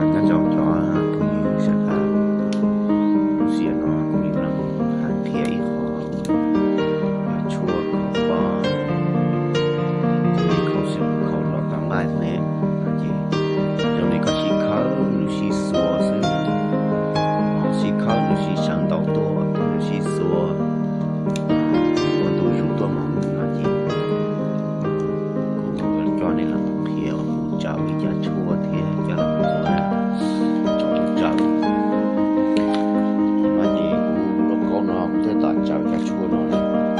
Nyob zoo cov phooj ywg sawv daws, lub sij hawm no kuv yuav los qhia ib qho tshuaj kho pob, ces kho xwb kho los tau nqaij thiab ne. Ces zoo li koj sib khawb nws sib xuas xwb, sib khawb nws sib sawv ntaus tuaj, nws sib xuas ua ntu zus tuaj mog no ces kuv coj nej los qhia uas kuv tsaws ib co tshuaj thiab coj los ua, tsaws no ces kuv lub kaub no kuv thiaj tau tsaws cov tshuaj no,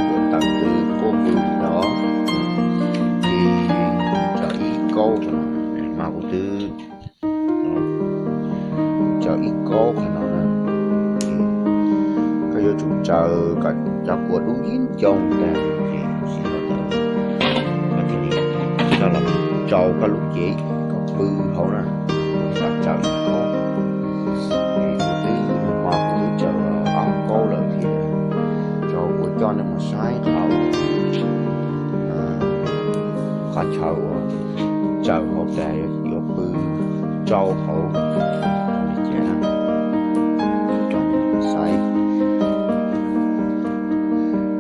kuv tawm twg quaj pw ntawd, ces tsaws ib kaub qhov no, mas kuv twb tsaws ib kaub qhov no na, koj yuav tsum tsaws kom cov kua dub yeeb ncoo tag ces koj thiaj li coj los tsau koj lub cev kom pw hauv na, kom tsaws ib kaub. Kuv twb hmo kuv twb tsaws ob kaub lawm thiab, rau kuv coj nej mus saib qhov, qhov chaw uas tsaws hauv tas yuav pw tsau hauv li cas na, rau nej saib.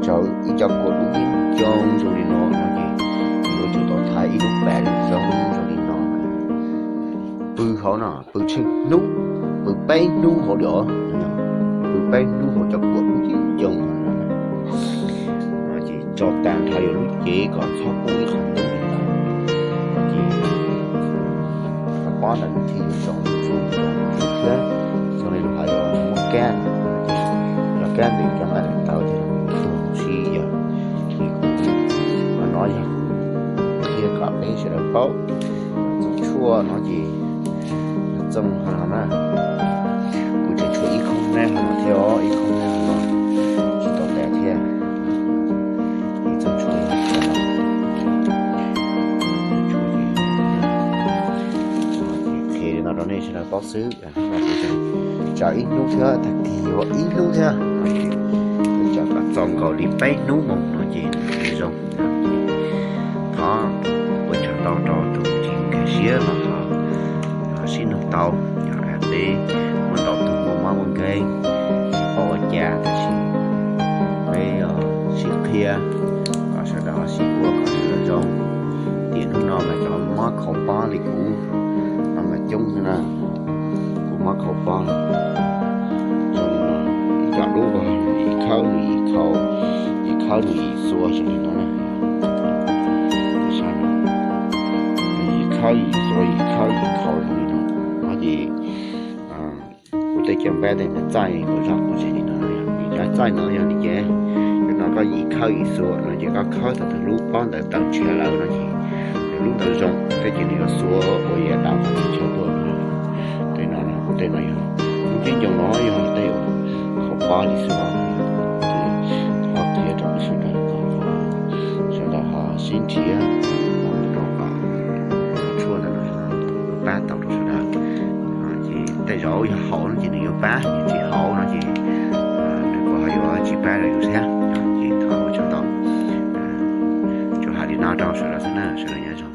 Tsaws ib co kua dub yeeb ncoo zoo li no no ces yuav tsum tau thaiv ib lub pas zoo zoo li no, pw hauv no pw tsheej hnub, pw peb hnub hauv li os, pw peb hnub hauv cov kua dub yeeb ncoo no ces tso tag nrho yus lub cev kom txhob poob ib qho ntawd li ntawd, ces qhov pob ntawd nws thiaj yuav zoo zus zoo zus thiab. Zoo li lus hais uas muaj kab, cov kab ntim cov nqaij ntim tawv thiab tuag huv si yom. Ces kuv, qhov no yog kuv qhia kom peb sawv daws paub. Txoov tshuaj no ces txoov hov no na, kuv tseem tshuav ib khooj nab hov no thiab os, ib khooj nab hov no tsis tau tas thiab. Txoov tshuaj, qhia li no rau nej sawv daws paub xwb. Tsaws ib hnub thiab tag kis yuav ib hnub thiab, tsaws kom txaus nkaus li peb hnub mus no ces zoo. Thov ua tsaug ntau rau tus tsis nkag siab los ho sib nug tau, yog peb muaj ntau tus muaj mob muaj nkeeg tsis paub ua cas tab sis peb sib qhia kom sawv daws ho sib ua kom sawv daws zoo. Tiam hnub no mas cov mob khaus pob li kuv no mas coob na, kuv mob khaus pob zoo li no, ib co dub vog, yim khawb nws yim khaus, yim khawb nws yim xuas zoo li no na. Yim khawb yim xuas, yim khawb yim khaus zoo li no. No ces kuv tej caj npab tej mas txaij kuv zog kuv tsev li no, yog txaij no yog li ces, yog no koj yim khawb yim xuas no ces koj khawb thaum twg lub pob ntawd tawm tshiab lawm no ces lub ntawd zoo, tej ces nws yuav xuas ua yam dab qhov txhia chaw tuaj no. Tej no, tej no yog lub ceeb ncoo no yog tej uas khaus pob li xwb, ces thov qhia rau peb sawv daws kom sawv daws ho sib nrhiav rau kom tshuaj ntawd no pab tau rau sawv daws. Ces tej zaum yog haum no ces nws yuav pab, yog tsis haum no ces nws kuj ho yuav tsis pab rau yus thiab. Ces thov ua tsaug ntau, tsuas hais li no rau sawv daws xwb na, sawv daws nyob zoo.